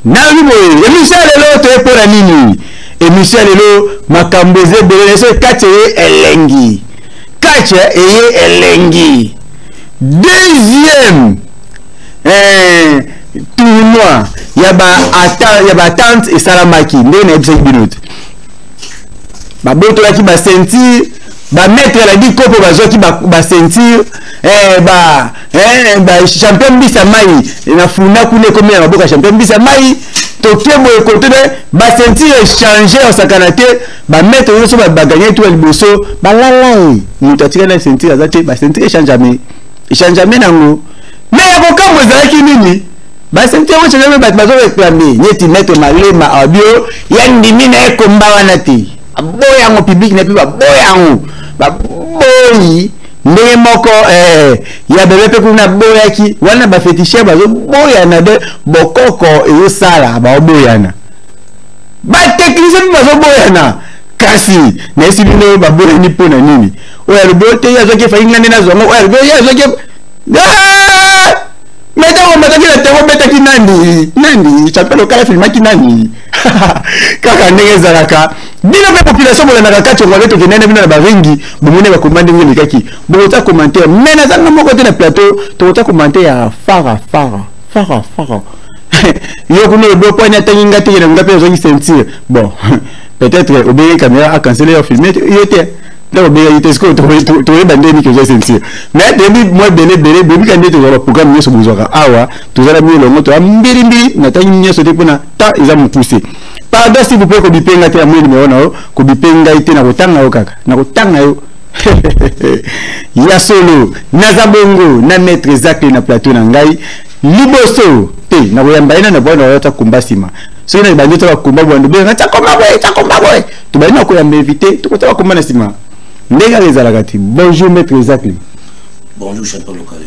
Nalobi boye, emission ya lelo toye mpo na nini? Emission ya lelo makambo eza ebele na biso, kati eye elengi, kati eye elengi. Deuxième tournoi ya ba ya ba attente esalamaki ndenge nayebisaki bino te, babotolaki ba ceinture, ba maître ya dikopo bazwaki ba ceinture, ba champion mbisa mai na funa kuna ekomi na maboko ya champion mbisa mai. Toke boye kote be ba ceinture échange osakana te, ba maître nyonso baganye tu ya liboso balala ye, moto atikali na ceinture aza te, ba ceinture échangeame échangeame nango. Mais ya kokamwa ezalaki nini? Ba ceinture yango échangeame, bato bazo réclamer neti maître Malema abio ya ndimi na ye komba wana te, aboya yango public na mpe baboya yango, baboyi ndenge moko ya bebe mpe kuna aboyaki wana. Ba féticheur bazoboyana de bokoko ezosala, baoboyana, ba technicien mpe bazoboyana. Kasi nayesi bino baboyani mpo na nini? Oyo alobi oyo te, ye azwaki efaki nga nde nazwa yango, oyo alobi ye azwaki. Mais ntango omataki na terrain obetaki nani nani? Champion lokala filmaki nani? Kaka ndenge ezalaka, bino mpe population bolandaka kati ongwale, tokende na bino na baringi, bomoni bakoma ndenge elekaki, bokota commentaire. Mais nazanga moko te na plateau, tokota commentaire ya fara fara fara fara. Yo kuna olobi opwani atangi nga teke na nga mpe azwaki ceinture. Bon, peut-être obengaki caméra akansele yo filme yo te, ntango obengaki te. Sikoyo toyeba nde nini kozwa ceinture, mais toyebi mwa ebele ebele. Boyebi nde tozwa baprogramme nyonso bozwaka awa, tozala mi elongo, toya mbilimbili. Natangi nyonso te mpona temps eza mokuse. Pardon, s'il vous plaît, kobipe te ya moi numéro na yo, kobipe ngai te, nakotanga yo kaka, nakotanga yo ya solo. Naza bongo na maître Zacle na plateau na ngai. Liboso te nakoyamba ye nano, mpona nakoyata komba nsima. Soki na ebandi ota bakomba bwando benga tia komba boye, tia komba boye, tobandi na koyamba invité, tokota bakomba na nsima, ndenge kaka ezalaka te. Bonjour maître Zacle. Bonjour champion local.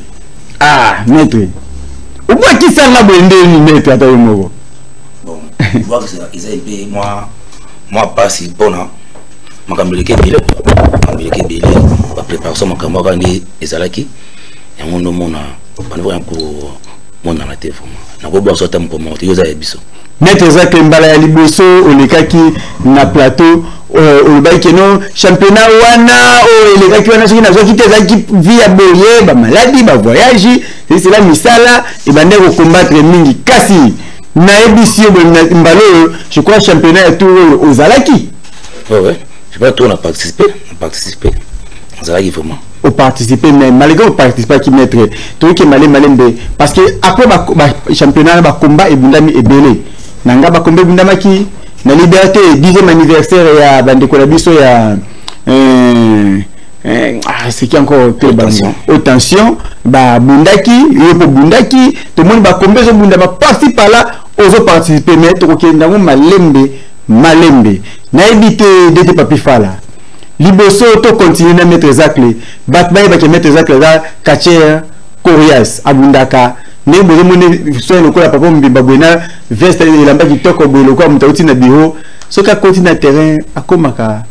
Ah maître, obwakisanga boye ndeni maître, ata yo moko. Bon, bwakisa eza mpe mwa pasi mpona makambo eleki ebele, makambo eleki ebele, bapréparation, makambo kaka nde ezalaki yango. Ndomona bando ya komonana te, vraiment nakobwakisa ata mokolo moko te, yo oza ya biso. Maître Zacle, mbala ya liboso olekaki na plateau, olobaki keno championnat wana oyo elekaki wana, soki nazwaki te, ezalaki vie ya boye, bamaladi, bavoyage, cela, misala ebandaki kocombattre mingi. Kasi nayebisi yo boye, mbala oyo je crois championnat ya tour oyo ozalaki. Ouais, je crois tour na participer, na participer, nazalaki vraiment. Oparticiper, mais malgré oparticipaki, maître, toyoki malembe malembe, parce que après bachampionnat na bakomba ebundami ebele na nga, bakomba ebundamaki na Liberté, 10e anniversaire ya bandeko na biso ya ah, c'est qui encore te bango, haute tension, babundaki, yo mpo bundaki. Tomoni bakomba ezobunda baparti par là, ozoparticipe, mais tokokende yango malembe malembe. Nayebi te dete Papi Fala. Liboso tocontinue na maître Zacle, bato bayebaki maître Zacle aza catcheur coriace, abundaka ndenge bozomoni soin lokola papa mobimba boye na veste, elamba kitoko boye lokola moto auti na bureau. Soki akoti na terrain, akomaka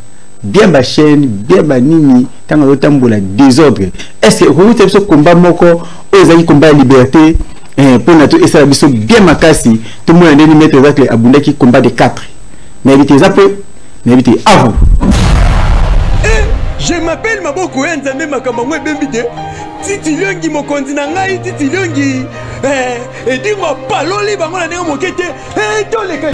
bien bachaîne, bien banini, ntango azotambola désordre. Est ce que okokuta biso komba moko oyo ezalaki komba ya Liberté, mpona to esala biso bien makasi, tomona ndeni maître Zacle abundaki combat de 4? Nayebi te, eza mpe nayebi te, à vous. Je m'appelle Maboko ya Nzambe, makambo yango ebembi te. Titi Liongi, mokonzi na ngai, Titi Liongi, edingo apaloli bango na ndenge moke te, toleka.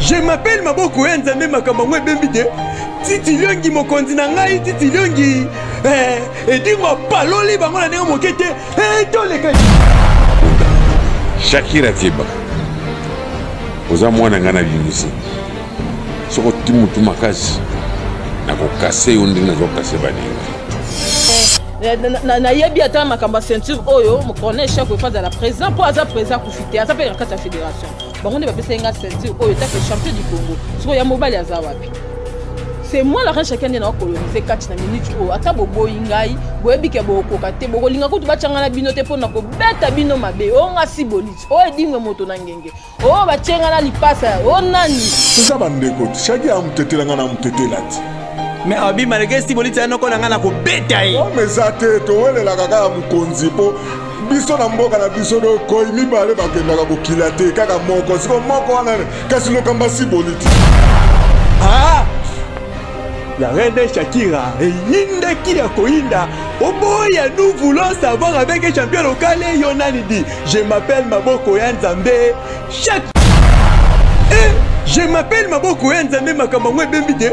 Je m'appelle Maboko ya Nzambe makambo yango ebembi te. Titi Liongi mokonzi na ngai Titi Liongi eh, edingo apaloli bango na ndenge moke te eh, toleka. Shakira keba oza mwana ngai na bimisi soki oti motu makasi nakokase yo ndenge nazokase baninga. Nayebi ata makambo ya ceinture oyo corneille Chako efa azala président mpo aza président akufi te, aza mpe na kati ya fédération. Bango nde bapesaki nga ceinture oyo etake champion du Congo. Sikoyo ya mobali aza wapi? C'est moi la reine Shakira nde naokolonize kati na minute oyo. Ata boboyi ngai, boyebi ke bokokoka te, bokolinga kutu batyanga na bino te mpo na kobeta bino mabe. Oyo nga siboliti, oyo edingwe moto na ngenge, oyo batyenga na lipasa, oyo nani? Toza bandeko, Shakira amutetela nga na amutetela te. Mais abi malgré siboliti ya noko na nga na kobeta ye. Ome eza te, towelelaka kaka mokonzi mpo biso na mboka na biso dokoi mibale bakendaka bokila te, kaka moko siko moko wana kasi lokamba siboliti. Ah! La reine Shakira eyindaki ya koyinda oboya. Nous voulons savoir avec un champion local yo nani dit je m'appelle Maboko ya Nzambe. Chaque eh, je m'appelle Maboko ya Nzambe makambo yango ebembi te.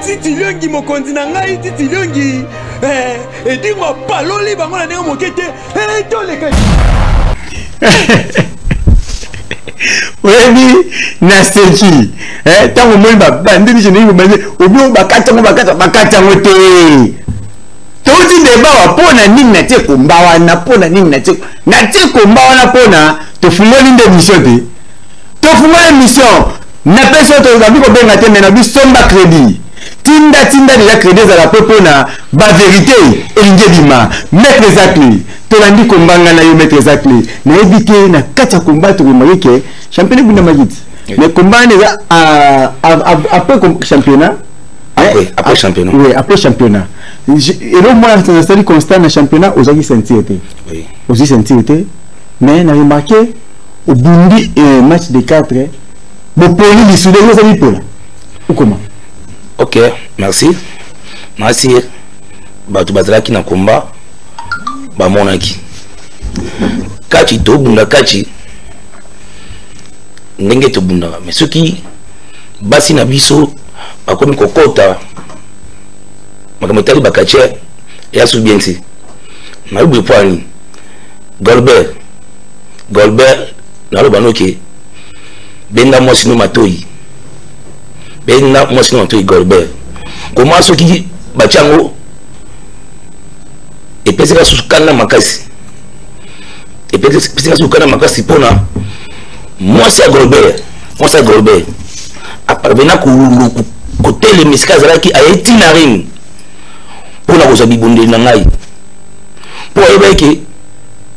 Titi Liongi mokonzi na ngai Titi Liongi eh, edingo apaloli bango na ndenge moke te eh, toleka. Oyebi naseki ntango omoni babandeli générique, bobandi obi bakati yango, bakati yango te. Touti deba wa mpo na nini natie komba wana, mpo na nini natie komba wana, mpo na tofungoli nde émission te, tofungoli émission napesi oyo tozabi kobenga te, me na bisomba crédit, tinda tinda deja crédit ezala mpe mpo na bavérité elingi ebima. Maître Zacle, tolandi kombanga na yo. Maître Zacle, nayebi te na kati ya komba tokomaki ke championnat ebundamaki ti, mais komba wana eza après championnat. Après championnat. Oui, après championnat. Eloko mwana nasali constat, na championnat ozalaki ceinture te, ozwi ceinture te, mais na remarqué obundi match de 4, bopoli lisusu, ezali pola ou comment? Ok, merci. Merci. Bato bazalaki na komba bamonaki kati tobunda kati ndenge tobundaka, mais soki basi na biso bakomi kokota makambo etali bakatie eya su bien te. Nayebi boye mpo ani Golbert naloba noke benga mwasi no matoi, benga mwasi no matoi. Golbert koma soki batia yango epesaka susu kanda makasi, epesaka susu kanda makasi mpona mwasi ya Golbert. Mwasi ya Golbert aparvena kotelema esika azalaki, aye ntina ring mpona kozwa bibundeli na ngai, mpo ayeba eke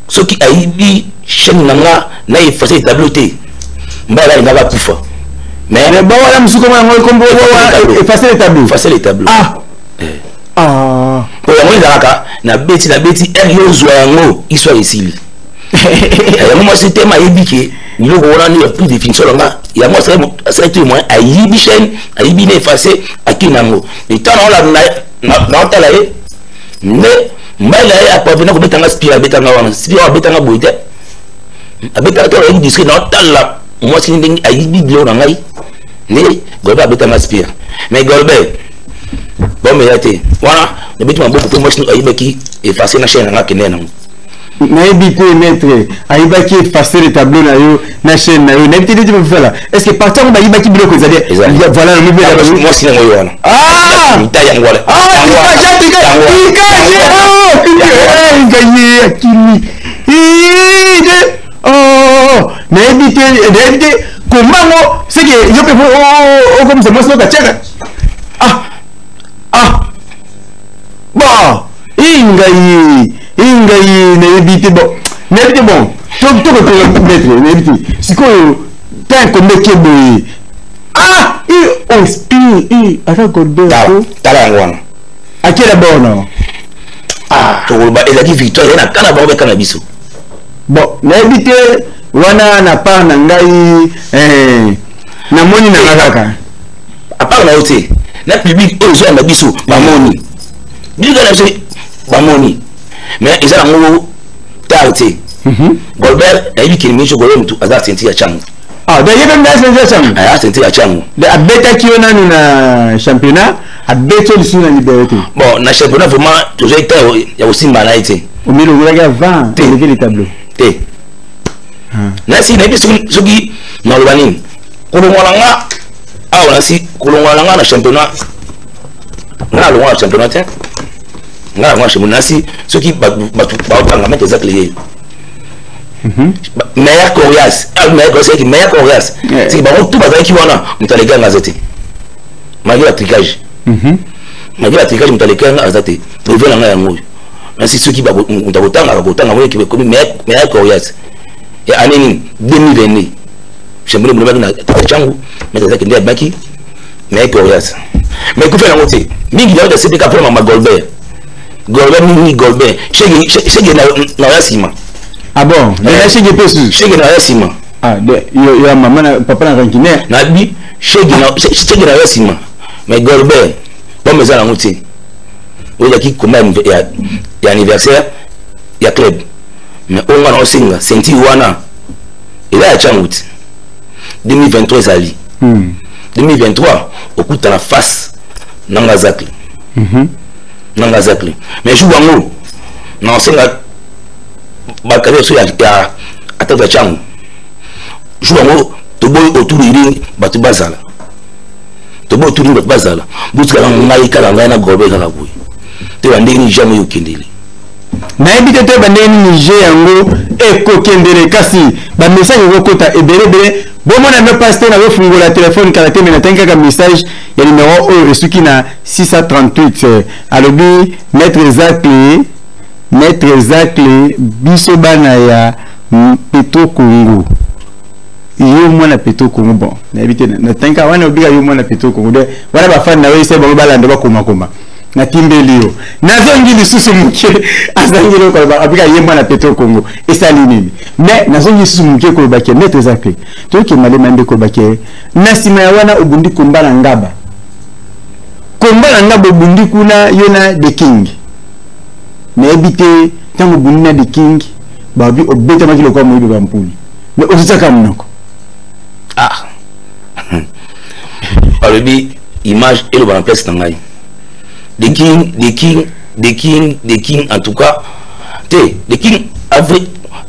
soki ayibi chaîne na nga na efface tableau te, mbala alingaka akufa. Mais bawana mosusu komona yango ekombo effacer le tableau. Effacer le tableau. Ah ah. Po yango ezalaka na beti na beti ere yo ozwa yango, histoire esili. Yango mwasi tema ayebi ke biloko wana nde plus définition na nga. Yango asalaki tout moyen, ayibi chaîne, ayibi na efface, akei na yango. Etant naotala ye nde Mobali na ye aparvenir kobeta nga spire, abeta nga wana spire, abeta nga boye te, abeta nga to ayaki discret na otala mwasi ndenge ayibi biloko na ngai nde Golbert abeta nga spire. Mais Golbert bomela te wana, nabeti maboko mpo mwasi ayibaki efface na chaîne na nga, akende nango. Nayebi te, maître, ayibaki effacer le tableau na yo na chaîne na yo, nayebi te neti bafala. Est ce que parti yango bayibaki biloko ezali? Voilà, na mibela. Mwasi nango yo wana. Ah, yango wana. Ah, tricage, ngai akimi. Oh, nayebi te, nayebi te komango seke yo mpe okomisa mwasi noka tiaka. Ah ah, bon, ingai ingai, nayebi te. Bon, nayebi te. Bon, tokotonga, maître, nayebi te sikoyo tan komeke boye. Ah, ospire ata Golbert. Tala yango wana. Akela bono. Ah, tokoloba ezalaki victoire na kana bango beka na biso. Bon, nayebi te wana na part na ngai, namoni nanga kaka. À part na yo te, na public oyo ezoyamba biso bamoni, biso na biso bamoni, mais eza nango tard te. Golbert, nayebi kende miso, Golbert mutu aza ceinture ya Tshangu. Ah, donc ye mpe nda ceinture ya Tshangu. Aza ceinture ya Tshangu. Abetaki yo nanu na championnat, abeti yo lisusu na liberté. Bon, na championnat vraiment tozwaki temps ya kosimba na ye te. Omilongolaki avant eleki le tableau. Te, nasi nayebi soki naloba nini. Kolongola nga awa, nasi kolongola na nga na championnat, nga nalongola na championnat te, nga nalongola na championnat. Nasi soki bato baotanga maître Zacle ye meilleur coriace, meilleur coriace, meilleur coriace, c'est bango tout bazalaki wana, moto aleki yanga aza te malgré ba tricage, malgré ba tricage, moto aleki yanga aza te. Brevet na ngai yango oyo. Nasi soki moto akotanga, akotanga ngo ekomi meilleur coriace ya année nini? 2022, championnat bolobaki na Tshangu, maître azalaki nde abaki meilleur coriace. Mais ekufi yango te mingi yango tasepeka mpona mama Golbert. Golbert mingi, Golbert shege na oya nsima. Ah bon, na shege mpe susu. Shege na oya nsima. Ah, de yo yo mama na papa na rancunier. Nabi shege na oya nsima, mais Golbert bome eza nango te. Oyo ezalaki combat ya anniversaire ya club, mais oyo nga na osenga ceinture wana eza ya Tshangu te. 2023 ezali 2023, okutana face nanga Zacle, nanga Zacle. Mais jour yango na osenga bakali so ya attaque ya Tshangu, jour yango toboyi autour ring bato bazala, toboyi autour ring bato bazala, botikala ngai kaka ngai na Golbert kaka boye te. Bandenge nini jamais okendeli. Nayebi te toyeba ndenge nini je yango ekokendele, kasi bamessage ekokota ebele ebele. Bomona no mpasi te, nazofungola telefone kala te. Me natangi kaka message ya numero oyo esuki na 638, alobi: "Maître Zacle, maître Zacle, biso bana ya Petro Congo, yo mwana Petro Congo." Bon, nayebi te, natangi kaka wana obika yo mwana Petro Congo de wana. Bafani na yo ese bango balanda bakomakoma, natimbeli yo. Nazongi lisusu moke, azangi eloko koloba, abika ye mwana Petro Congo esali nini. Mais nazongi lisusu moke koloba ke maître Zacle, toyoki malema nde koloba ke na nsima ya wana obundi komba na Ngaba, komba na Ngaba obundi kuna yo na The King. Nayebi te ntango obundi na The King, babi obetamaki lokola moyibi bampuli, mais ozotaka monoko. Ah, balobi image eloba na place na ngai. The King, The King, The King, The King, en tout cas te The King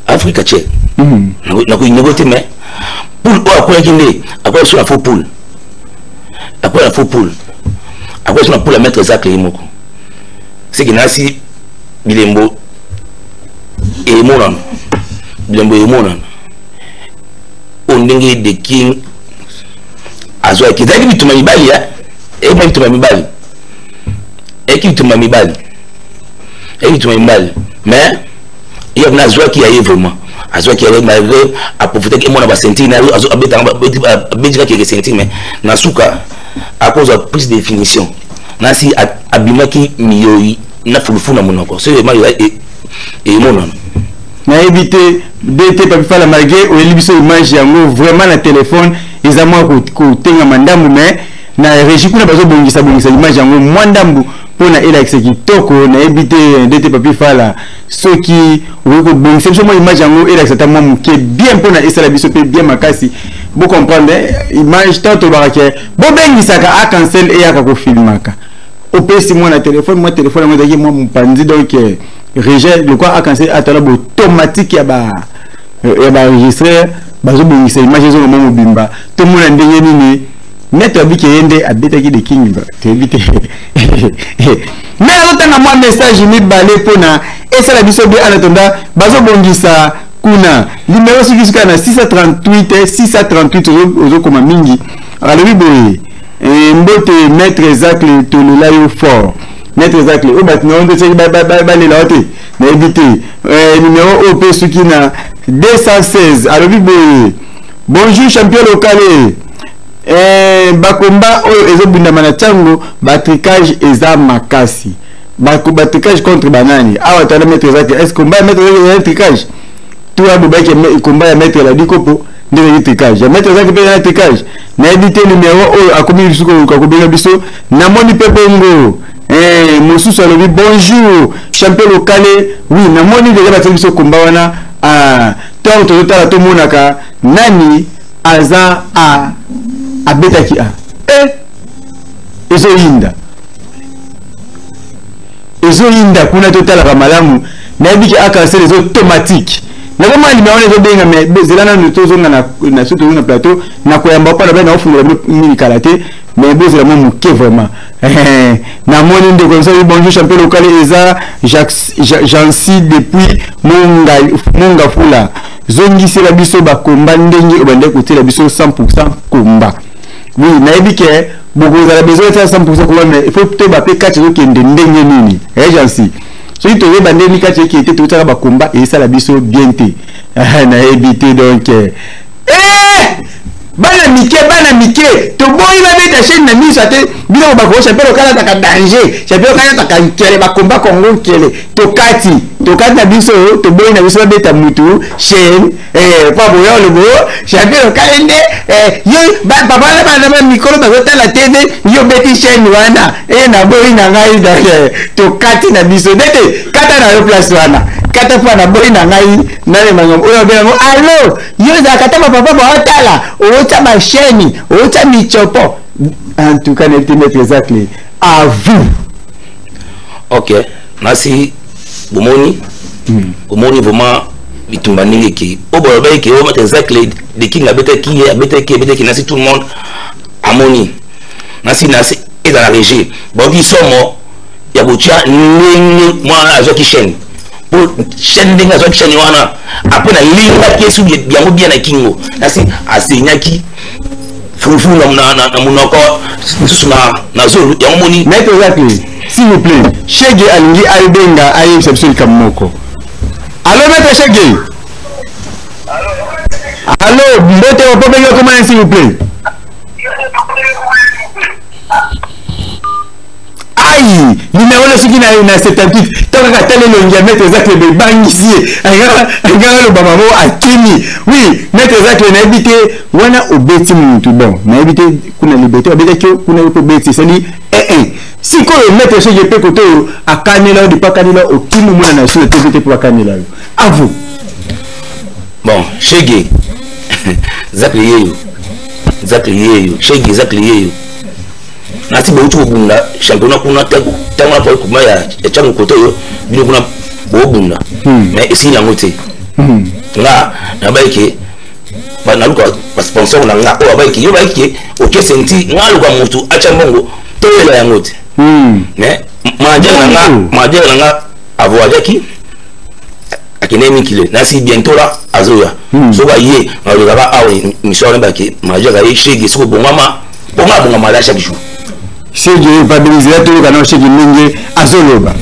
Afrika che nakoignore te. Mais poule oyo akweyaki nde akweyaki so na faux poule, akweyaki na faux poule, akweyaki so na poule ya maître Zacle ye moko. Seke nasi bilembo emonana, bilembo emonana oyo ndenge The King azwaki ezalaki bituma mibali ya eyaki bituma mibali, eyaki bituma mibali, eyaki bituma mibali. Mais ye kuna azwaki ya ye vraiment, azwaki ya ye malgré aprofitaki emona baceinture na abetaka keke ceinture, mais na suka akozwa plus de définition. Nasi abimaki miyoi na fulufu na monoko soki emonana. Nayebi te de te Papi Fala, malgré oyeli biso image yango vraiment na telefone eza mwa kotengama ndambu, mais na régie kuna bazobongisa bongisa image yango mwa ndambu. mpona elakisa kitoko. Nayebi te nde te Papi Fala, soki okoki kobongisa biso mwa image yango, elakisa ata mwa moke bien, mpona esala biso mpe bien makasi. Bocomprendre image ntango tolobaka ke bobengisaka Arc-en-Ciel eyaka kofilmaka, opesi mwana telefone, mwa telefone yango ezalaki mwa mopanzi, donc rejet lokwa Arc-en-Ciel atala automatique ya ba enregistreur, bazobongisa image ezonga mwa mobimba. Tomona ndenge nini maître abiki ye nde abetaki de King, toyebi te. Me azotanga mwa message mibale mpona esala biso bien. Anatonda bazobongisa kuna numéro soki suka na 638 638, ozokoma mingi. Alobi boye: "Mbote maître Zacle, tolela yo fort." Maître Zacle oyo bato na yo nde soki balela yo te, nayebi te. Numéro oyo mpe soki na 216, alobi boye: "Bonjour champion local, bakomba oyo ezobundama na ntango batricage eza makasi." Batricage contre banani awa? Tala maître Zacle, est ce combat ya maître Zacle eza tricage? To ya bobaki combat ya maître Ladi Kopo nde ezali tricage, ya maître Zacle mpe eza tricage, nayebi te. Numéro oyo akomi biso koluka kobenga biso, namoni mpe bongo. Mosusu alobi: "Bonjour champion local." Oui, namoni deja batie biso komba wana. Ntango tozotala, tomonaka nani aza abetaki a ezoyinda, ezoyinda kuna. Totalaka malamu, nayebi ke Arc-en-Ciel eza automatique. Nakomona numéro wana ezobenga, mais zela nanu tozonga na so tozonga na plateau, nakoyamba mpo na bai naofungola mingi kala te, mais bozela mwa moke vraiment. Namoni ndeko mosusu: "Bonjour champion local, eza Jansi depuis Mongafula. Zongisela biso bakomba ndenge obandaki kotiela biso 100% komba." Oui, nayebi ke bokozala besoin tia 100% komba, mais il faut toyeba mpe kati ezokende ndenge nini. Jansi, soki toyeba ndenge nini kati ekende te, totiaka bakomba esala biso bien te, nayebi te. Donc bana mike, bana mike, toboyi babeta chaîne na miso ate biloko bako. Champion local ataka danger, champion local ataka nkele, bakomba Kongo nkele. Tokati, tokati na biso, toboyi na biso babeta mutu chaîne po boya olobo champion local nde yo papa na bana bamikolo bazotala TV, yo beti chaîne wana naboyi na ngai. Donc tokati na biso nete kata na yo place wana, kata mpo naboyi na ngai nalemanga oyo abengango. Alo, yo ozalaka ta bapapa baotala, otya bachaîne, otya michopo. En tout cas nayebi te. Maître Zacle, à vous. Ok, nasi bomoni, bomoni vraiment bitumba ndenge eke oyo balobaki ke oyo maître Zacle de King abetaki ye, abetaki, abetaki. Nasi tout le monde amoni, nasi nasi ezala régie, baoki somo ya kotia ndenge mwana azwaki chaîne, po chaîne ndenge azwaki chaîne wana, après nalingaki esu yango bien na kingo, nasi asenyaki fufu na monoko mosusu na zolu yango moni. Maître Zacle, s'il vous plaît, Shege alingi abenga ayebisa biso likambo moko. Allo maître Shege, allo, mbote, opo benga komana, s'il vous plaît. Ai, numéro le soki na 78, ntango kaka tala elongi ya maître Zacle, bebangisi ye, alingaka aloba mamo akimi. Oui, maître Zacle, nayebi te wana obeti mutu, bon, nayebi te kuna Liberté babetaki yo kuna, yo mpe obeti, esali 1 sikoyo. Maître Soki mpe kote oyo akanela yo, depuis akanela, okimi, omona na sur TV te mpo akanela yo. À vous. Bon, Shege Zacle yeyo, Zacle yeyo, Shege Zacle yeyo, nati bauti kobunda championnat kuna, ntango na kuma ya ntango kote oyo bino kuna bobunda, mais esili yango te. Nga nabai ke naluka basponsor na nga oyo abai ke yo bai ke oke senti, nga aluka motu atya mbongo, toyela yango te. Mais manager na nga, manager na nga avoyageaki, akende mikili, nasi bientôt la azoya. Soki aye, alekaka awa mission wana, bake manager aye. Shege, soki obongama bonga, abongama la chaque jour. Shege pabilizela, toyoka nao Shege ndenge azoloba.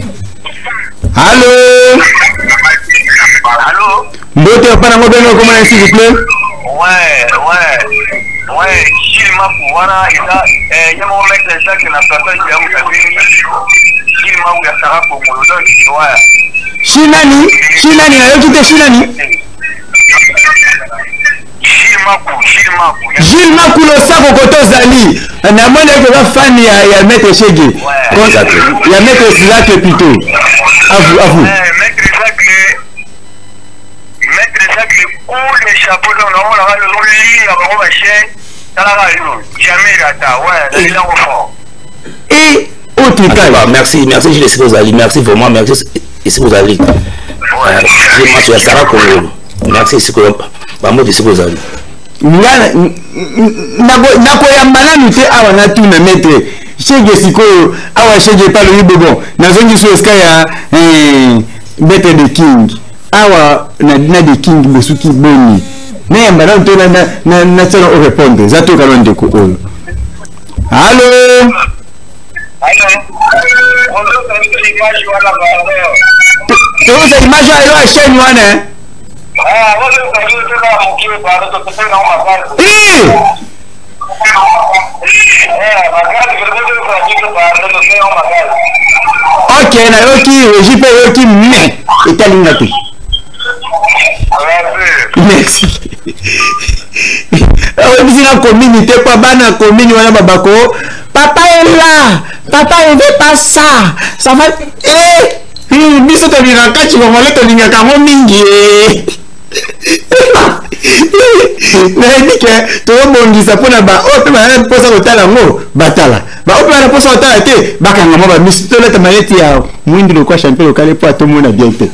Allo? Allô? Mbote, papa nango beno komona, s'il vous plaît. Ouais, Gilles Makou, wana eza ye moko maître Jacques na plateau ya Mutabeni, Gilles Makou ya Sarah Kongolo, donc ouais. Shinani, shinani, nayoki te, shinani? Gilles Gilles Maku, Gilles Maku. Gilles Maku losako koto ozali. Namoni eke oza fan ya, ya Maître Shege. Ouais. Ya Maître Zacle plutôt. À vous, à vous. Eh, Maître Zacle, Maître Zacle, coup de chapeau, donc namonaka lozolinga bango ba chaîne, talaka yo, jamais rata, ouais, nalinga yango fort. Et au trucage. Bah, merci, merci Gilles esika ozali, merci vraiment, merci esika ozali. Gilles Masu ya Sarah Kongolo. Merci esika bambote esika ozali. Nga nakoyamba nanu te awa natuna maître Shege sikoyo awa Shege epa alobi bobon nazongi so esika ya eh, maître de King awa na, na de King bosuki boni nayamba nanu te natia na orépondre eza toyoka na ndeko oyo. Allo toyoka image ya yo ya chaîne wana eh? Ok, nayoki régi mpe eyoki mais etali nga te. Merci. Oyebisi nga commune te mpo bana commune wana babako papa est là, papa on veut pas ça, ça va eh biso tolingaka kati congolais tolingaka yango mingi. Nayebi ke tozobongisa mpona baoyo mpe bazala mposa kotala yango batala, baoyo mpe bana mposa kotala te bakanga mwa bamisu, tolata maneti ya mwindu lokwa champion lokale mpo atomona bien te.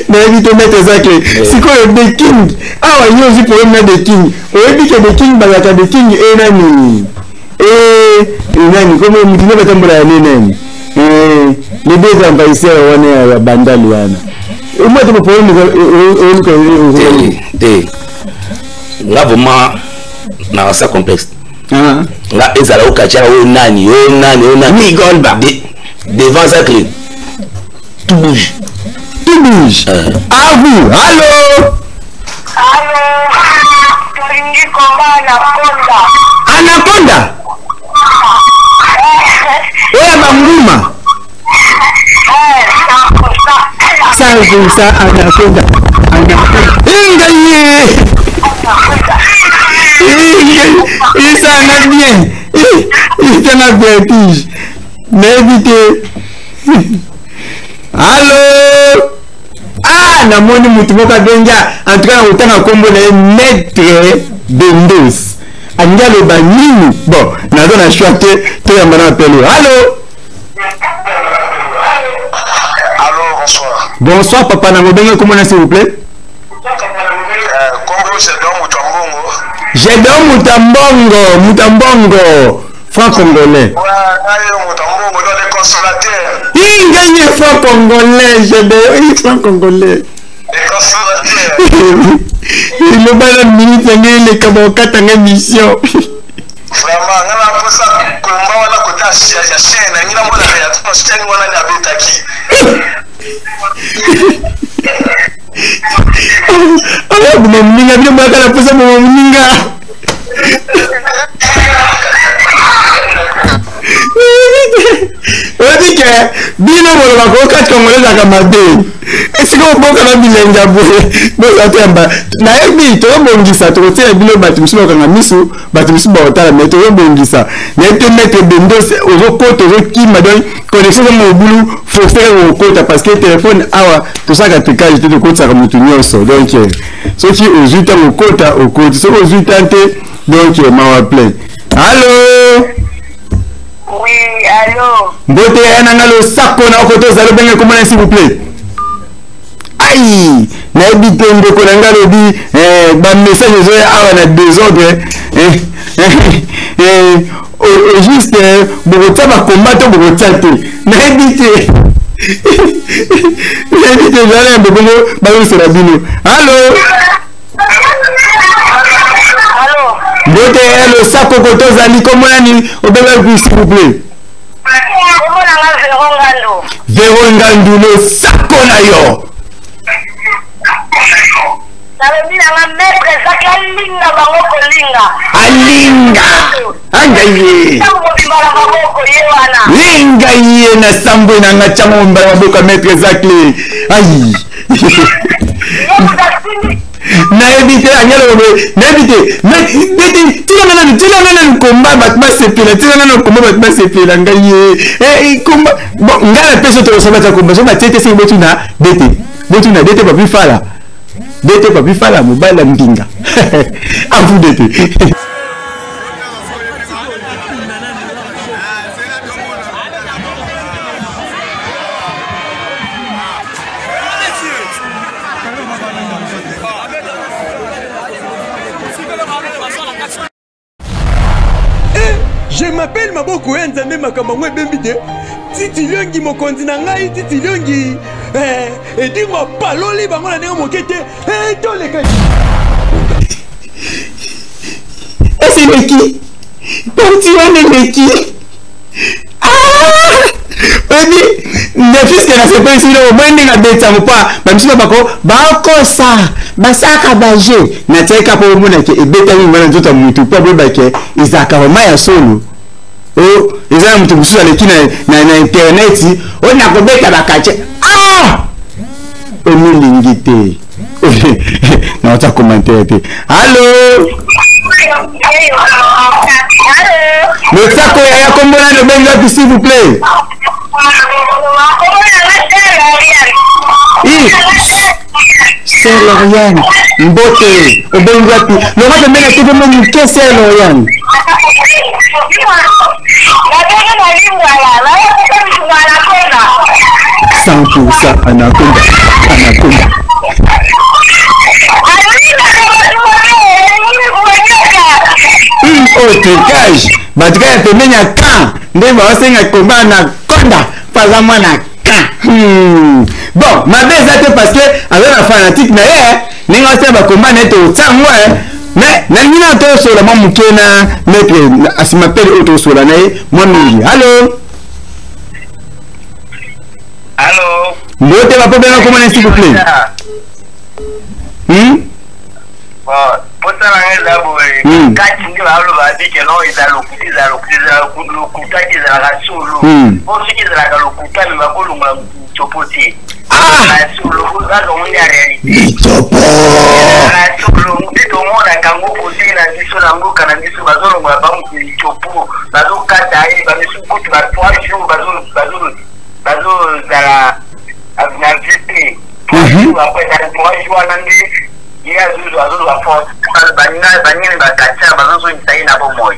Nayebi te maître Zacle sikoyo the king awa yo ozwi problème na the king, oyebi ke the king bazalaka the king e nani e nani komo mutu nde batambola ya ne nani les deux envahisseurs wana ya bandali wana omoi te problème oluka te nga vraiment nakasa complexe nga ezala okatiaka oyo nani oyo nani oyo nani migolba devant Zacle tout bouge, tout bouge. À vous. Allo, allo, tolingi komba anaconda. Anaconda oyo banguma 100% anaconda, anaconda ingaye esanga bien, esanga vertige nayebi te. Allo, ah namoni mutu moko abengi, en tout cas nakotanga nkombo na ye maître Bendos, alingi aloba nini? Bon, naza na choix te, toyamba na appel. Allo. Allo, bonsoir. Bonsoir papa, nango bengi komona s'il vous plaît. Kombo Gédéon Mutambongo. Gédéon Mutambongo, Mutambongo, franc congolais. Ouais, Mutambongo, dans les consolateurs. Ingaye franc congolais, Gédéon, franc congolais. Les consolateurs. Il va la minute eleka bakokatanga mission. Vraiment, nga na posa komba wana kota ya chaîne, ngi na mona réaction chaîne wana ni abetaki. Aya boma moninga bino boyaka na posa boma moninga. Oyebi ke bino bolobaka okati congolais ezalaka mabe, esika oboka na bilenge ya boye boza toyamba. Nayebi tozobongisa, tokotiela bino bato mosusu bakokanga misu, bato mosusu bakotala, mais tozobongisa. Nayebi te maître Bendos ozokota ozokima, donc connexion eza mobulu, force kaka kokota parce que téléphone awa tosalaka tricage te, tokotisaka motu nyonso. Donc soki ozwi ntango okota okoti, soki ozwi tan te donc mawa plein. Allo. Oui, allo. Mbote ya nanga losako na okoto ozali obenge komona s'il vous plaît. Ai, nayebi te ndeko na ngai alobi bamessage ezoya awa na désordre juste bokotia bakomba to bokotia te, nayebi te, nayebi te ezala ya bobongo bayosela bino. Allo. Allo. Mbote ya losako koto ozali komona nini obengaki s'il vous plaît. Kombo na nga Vero Ngandu. Vero Ngandu losako na yo. Nalobi na nga maître ezaki alinga bango kolinga. Alinga. Anga ye. Ntango mobimba na maboko ye wana. Linga ye na sambwe na nga tyango mobimba na maboko ya maître Zacle. Ai. Ye moto asimbi. Nayebi te angelo boye, nayebi te. Mais tika nga nanu, tika nga nanu komba bato basepela, tika nga nanu komba bato basepela ngai ye. Komba bon ngai na peso to soba ta komba, so batie te, seki botuna dete. Botuna dete papi fala. Dete papi fala mobali ya mbinga. À vous dete. Je m'appelle Maboko ya Nzambe, makambo yango ebembi te. Titi Liongi mokonzi na ngai, Titi Liongi edingo apaloli bango na ndenge moke te, toleka. Ese eleki parti wana eleki oyebi nefiske na sepelisi bino omoi ndenge abeti yango mpo bamisusu bako bakosa basalaka baje natiaki kaka mpo omonake ebetami mwana nzoto ya motu mpo aboyebake ezalaka vraimen ya solo. O eza na moto mosusu aleki na internet oyo nakobeta bakatie ah omilingi te naotia commentaire te. Allo, losako yaya, kombo nani, obengi wapi s'il vous plaît? Sœur Lauriane, mbote, obengi wapi? Longa pembeni ya TV mo moke, Sœur Lauriane. 100% anaconda, anaconda. Oyo trucage, bato kaka pembeni ya camp nde baosenga komba anaconda mpo aza mwana camp. Bon, mabe eza te parce que aza na fanatique na ye ndenge asala bakomba na ye totia yango, mais nalingi na tosola mwa moke na maître asima pele oyo tosola na ye mwa mingi. Allo. Allo. Mbote bapo, benga komona s'il vous plaît. Bon, posa na ngai eza boye. Kati nde baloba bike no eza lokuta, eza lokuta, eza lokuta te, ezalaka solo. Po soki ezalaka lokuta, me bakolongola mitsopo te. Solo kaka ngo nde ya réalité. Mitsopo. Ezalaka solo nde tomonaka yango kote na biso na mboka na biso, bazolongola bango mitsopo, bazokata ye, bamisu kutu ba 3 jours bazozala na vie te. 3 jours après, na 3 jours wana nde ye azozwa force, banini bakatia bazozongisa ye na bomoi.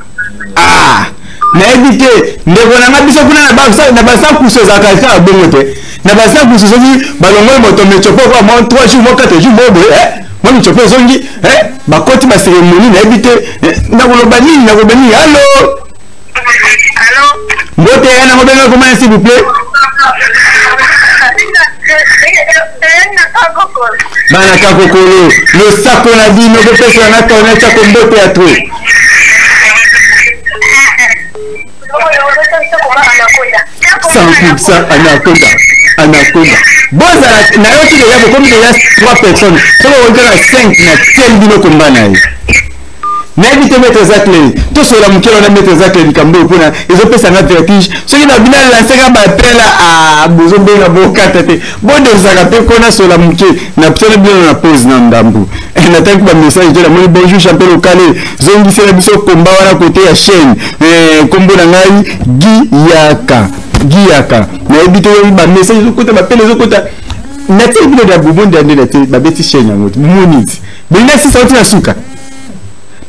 Ah, nayebi te ndeko na nga, biso kuna na basakusu ezalaka kaka bongo te. Na basakusu soki balongoli moto mitsopo kwa mwa 3 jours, mwa 4 jours, mwa boye mwa mitsopo ezongi, bakoti bacérémonie. Nayebi te nakoloba nini, nakoloba nini. Allo. Allo. Mbote ya nango, benga komana s'il vous plaît. Bana kakokolo, losako na bino, bopesana na tone tiako mbote ya trop. 100% anaconda, anaconda. Bozala nayoki deja bokomi deja 3 personnes, soki okoki kaka 5 na tieli bino komba na ye. Nayebi te maître Zacle, tosola moke wana. Maître Zacle, likambo oyo mpona ezopesanga vertige soki na bino alansaka bapela bozobenga bokata te, bondozaka mpe ko nasola moke na ptiana bino na pause na ndambu. Natangi bamessage te, namoni: "Bonjour champion lokale, zongisela biso komba wana kote ya chaîne. Kombo na ngai Giyaka Giyaka." Nayebi te, bamessage ezokota, bapele ezokota. Natie bino na bomondi ya nde natie babeti chaîne yango moni ti bolinga sisa oti na suka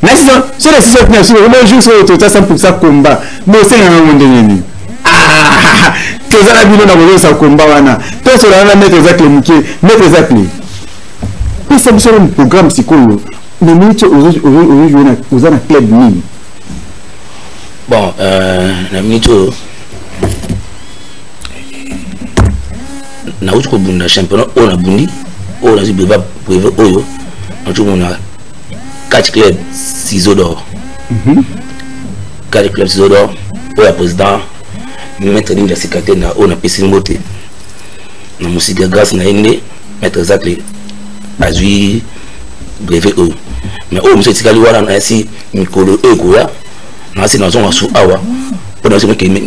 na so na sisa oti na suka. Bonjour, soki tota 100% komba bosenga yango ndenge nini? Toza na bino na kozongisa komba wana. Tosola wana maître Zacle moke. Maître Zacle, pesa biso nanu programme sikoyo. Na minute ozojoue, oza na club nini? Bon, na minute oyo nauti kobunda championnat oyo, nabundi oyo, nazwi brevet oyo, nauti kobunda catch club Ciseau d'or. Catch club Ciseau d'or oyo ya président maître Ninja Secrétaire na oyo napesi mbote na mosika. Grâce na ye nde maître Zacle azwi brevet oyo. Mais oyo mosusu etikali wana, nayasi mikolo oyo ekoya, nayasi nazonga su awa mpo na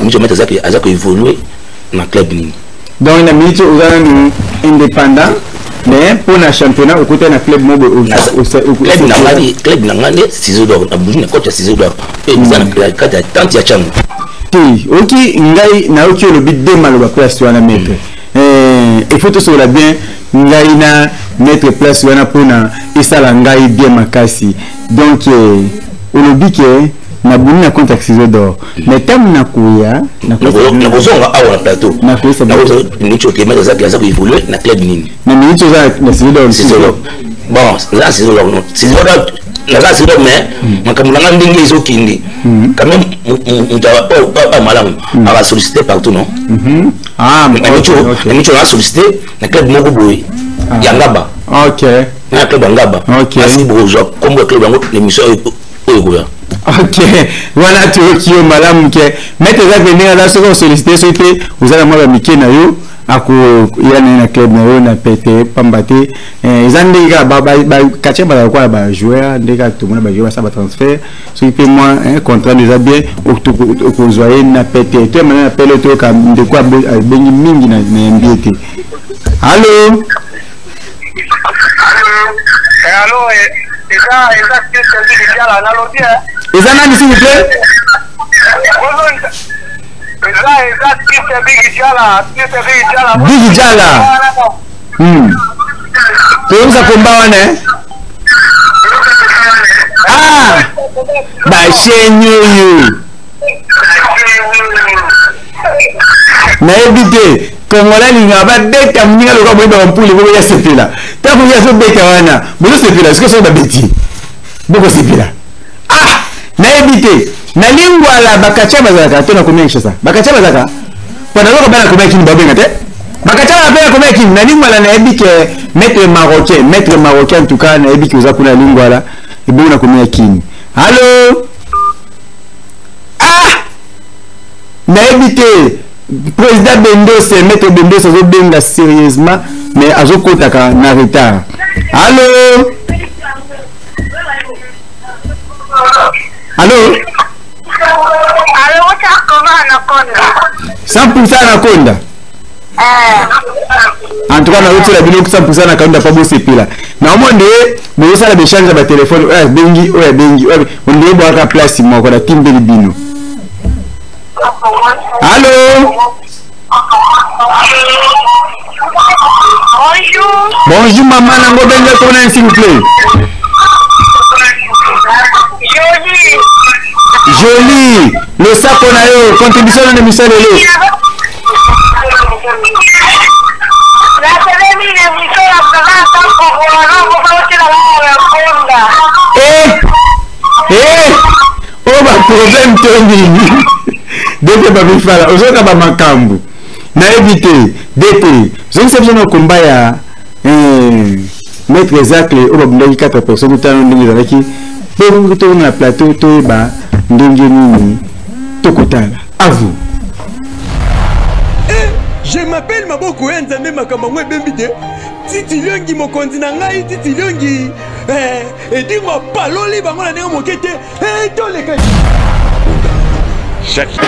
miso maître Zacle aza koévolue na club nini. Donc na minute oza nanu indépendant? Mais mpo na championnat okotaki na club moko club na ngai, club na ngai nde Ciseau d'Or. Nabundi na coach ya Ciseau d'Or mpe eza na kati ya tente ya Tshangu. Te, oki ngai nayoki olobi de maloba place wana, maître. Il faut tosolola bien ngai na maître place wana mpona esala ngai bien makasi. Donc olobi ke nabuni na compte ya Ciseau d'Or, mais ntango nakoya nakozonga awa na plateau minute oyo, maître azaki aza koévolue na club nini? Na minute oza na Ciseau d'Or? Ciseau d'Or, bon, naza na Ciseau d'Or, non, Ciseau d'Or, naza na Ciseau d'Or, mais makambo na nga ndenge ezokende quand même, moto oyo malamu aka sollicité partout, non? Ah, na minute oyo naza sollicité na club moko boye ya Ngaba. Na club ya Ngaba. Asi bokozwa nkombo ya club yango na émission oyo ekoya. Ok, wana toyoki yo malamu ke maître eza ndenge aza. Soki osollicité, soki mpe oza na mwa bamike na yo, akoya na ye na club na yo na pete pamba te. Eza ndenge kaka bakatia bazala lokola bajoueur, ndenge kaka tomona bajoueur basala batransfert. Soki mpe mwa contrat eza bien, okozwa ye na pete. Toyamana na pele, toyoka ndeko abengi mingi na yambi ye te. Allo? Allo, eza Christian nalobi. Eza nani, s'il vous plaît? Eza Christian Bigi Jala, Christian Bigi Jala. Bigi Jala. Toyebisa komba wana. Ah, bachaîne oyo nayebi te. Kongola alingaka babeta moninga lokola boyebaka mpule bongo ya sepela. Ntango ye azobeta wana, bozosepela. Sikoyo soki babeti, bokosepela? Ah, nayebi te. Na Lingwala bakatia bazalaka to na komia Kinshasa bakatia bazalaka? Mpo nazoka bana komia Kini babenga te bakatia bana mpe na komia Kini na Lingwala. Nayebi ke maître marocain, maître marocain, en tout cas nayebi ke oza kuna na Lingwala, ebongo na komia Kini. Allo? Ah, nayebi te. Président Bendose, maître Bendose azobenga sérieusement, mais azokotaka na retard. Allo, allo? Allo, Anaconda. 100% Anaconda. En tout cas nazotiela bino 100% Anaconda mpo bosepela. Naomona nde bozosala baéchange ya batelefone, oyo abengi, oyo abengi, ondeye bwaka place moko natimbeli bino. Allo? Bonjour. Bonjour maman, nango benga tona, s'il vous plaît. Jolie. Jolie, losako na yo, contribution na émission lelo. Nasalemi na émission ya présent Anaconda. Eh eh, oyo baproblème to nini? Dete babifala ozoyoka bamakambo, nayebi te. Dete, zongisa biso na komba ya maître Zacle oyo babundaki 4 personnes. Totala ndenge ezalaki mpo tokona na plateau, toyeba ndenge nini tokotala. À vous. Je m'appelle Maboko ya Nzambe. Makambo yango ebembi te. Titi Liongi, mokonzi na ngai, Titi Liongi edingo apaloli bango na ndenge moke te. Toleka. Chaque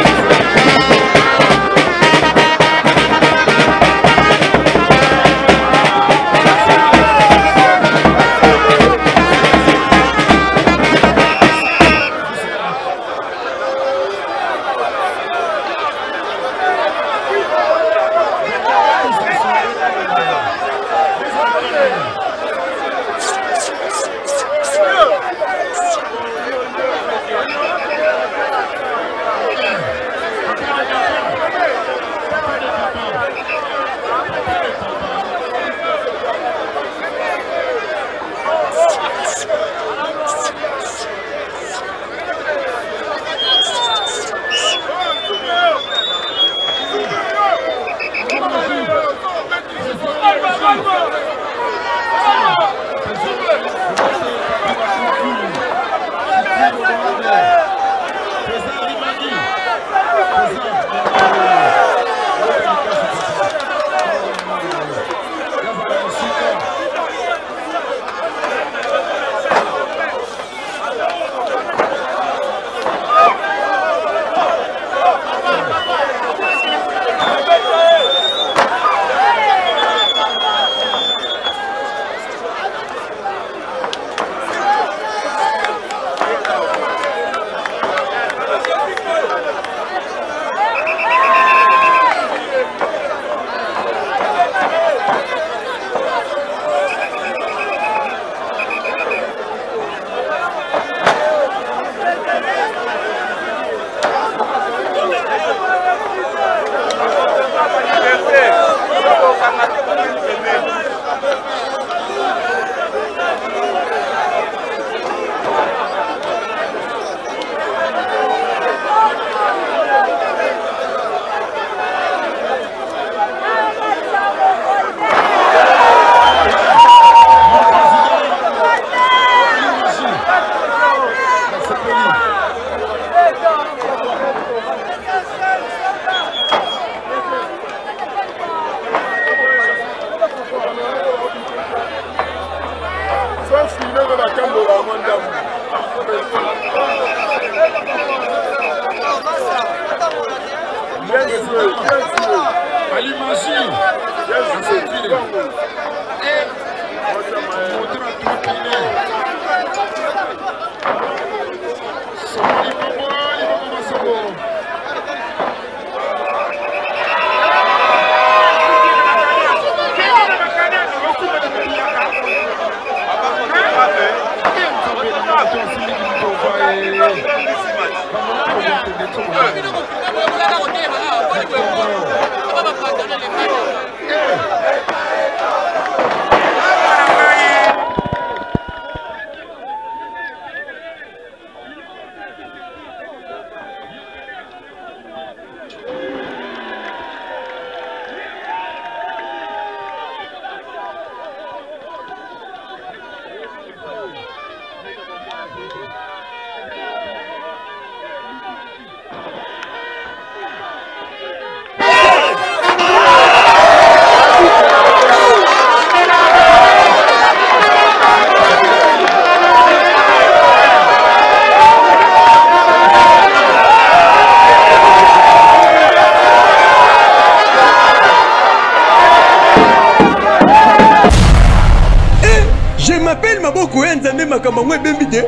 Makambo yango ebembi te.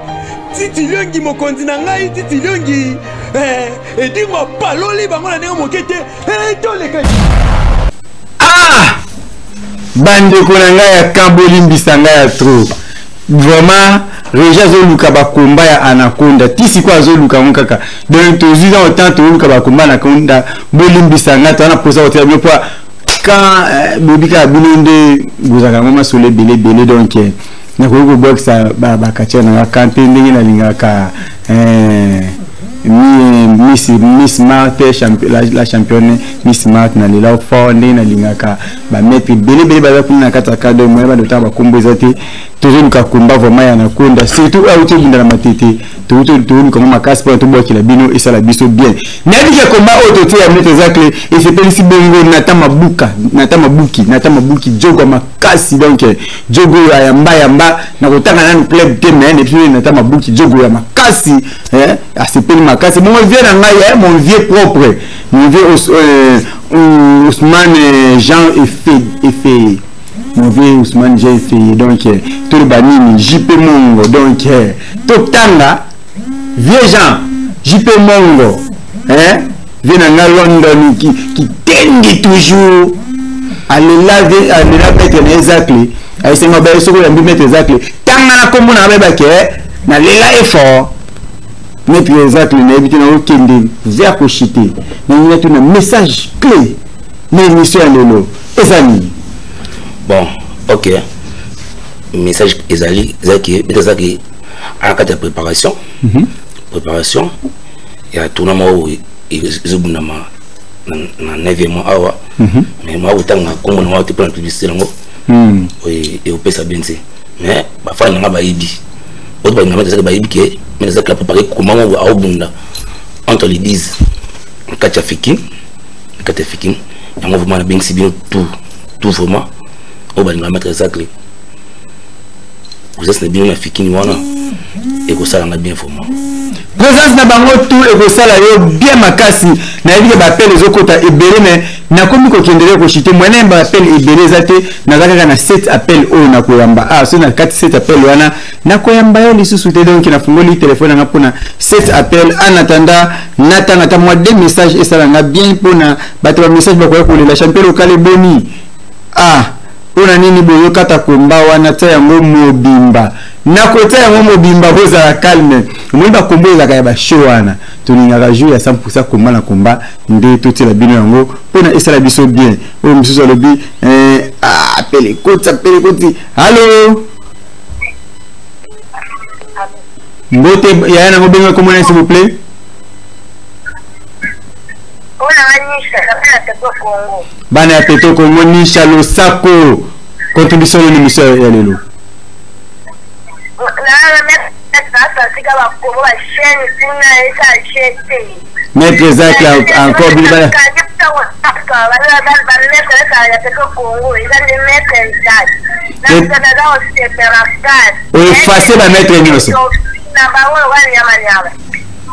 Titi Liongi mokonzi na ngai, Titi Liongi edingo apaloli bango na ndenge moke te. Toleka. Ah, bandeko na ngai ya kambolimbisa ngai ya trop. Vraiment Régi azoluka bakomba ya Anaconda ti sikoyo azoluka yango kaka. Donc tozwi na autant toluka bakomba Anaconda, bolimbisa ngai toza na mposa koteya bino mpo quand boyebi kaka bino nde bozalaka yango masolo ebele ebele. Donc nakoki kobwakisa bakatia na nga kante ndenge nalingaka Miss Marthe, la championne Miss Marthe na lela fort ndenge nalingaka ba maître ebele ebele baza kuna na kati ya cadre moyen bando bakombo eza te. Tozoluka komba vraiment ya Anaconda, surtout oyo auti obunda na matete, tozoluka ngo makasi mpona tobwakela bino esala biso bien. Nayebi ke komba oyo totie ya maître Zacle esepelisi bongo Nata Mabuka, Nata Mabuki, Nata Mabuki jogo ya makasi. Donc jogo ya yamba yamba na kotanga nanu club te, mais nebi Nata Mabuki jogo ya makasi, asepeli makasi. Mon vieux na ngai, mon vieux propre, mon vieux Ousmane Jean Efe, mon vieux Ousmane Jean Efe. Donc toloba nini JP Mongo. Donc totanga vieux Jean JP Mongo, vieux na nga London qui tendi toujours alela maître na Zacle, ayesenga ba soko ya maître Zacle tanga na kombo na ba ke na lela effort maître Zacle na ebite na okende vers kochiter na nina tuna message clé na émission ya lelo ezani. Bon, ok, message ezali ezaki maître Zacle à la carte de préparation, préparation ya tournoi moko ezobundama na 9e mois awa, mais moi otanga kombo na te mpona publicité nango eopesa bien te. Mais bafani nanga bayebi oyo balinga maître Zacle bayebi ke maître Zacle apréparé comment moko aobunda entre les 10 na kati ya Fikin, na kati ya Fikin yango vraiment nabengisi bino tout tout vraiment oyo balinga maître Zacle présence na bino na Fikin wana ekosalanga bien vraiment. Présence na bango tout ekosala yo bien makasi. Nayebi ke baappel ezokota ebele, mais nakomi kokendele koshite mwene baappel ebele eza te. Naza kaka na 7 appel oyo nakoyamba. So na kati 7 appel wana nakoyamba yo lisusu te. Donc nafungoli telefone nanga mpona 7 appel. En attendant natanga ata mwa 2 messages esalanga bien mpona bato ba message bakoya kolela champion local eboni. Mpona nini boyokata komba wana tia yango mobimba, nakotia yango mobimba, bozala calme. Omoni bakombo ezalaka ya bashow wana tolingaka jour ya 100% komba na komba nde totiela bino yango mpona esala biso bien. Oyo mosusu alobi apele koti, apele koti. Allo, mbote yaya nango benga kombo na s'il vous plaît. Bana ya Peto Congo, Nisha Losako, contribution de l'émission ya lelo. Maître Zacle encore bino bana. Effacer ba maître nyonso.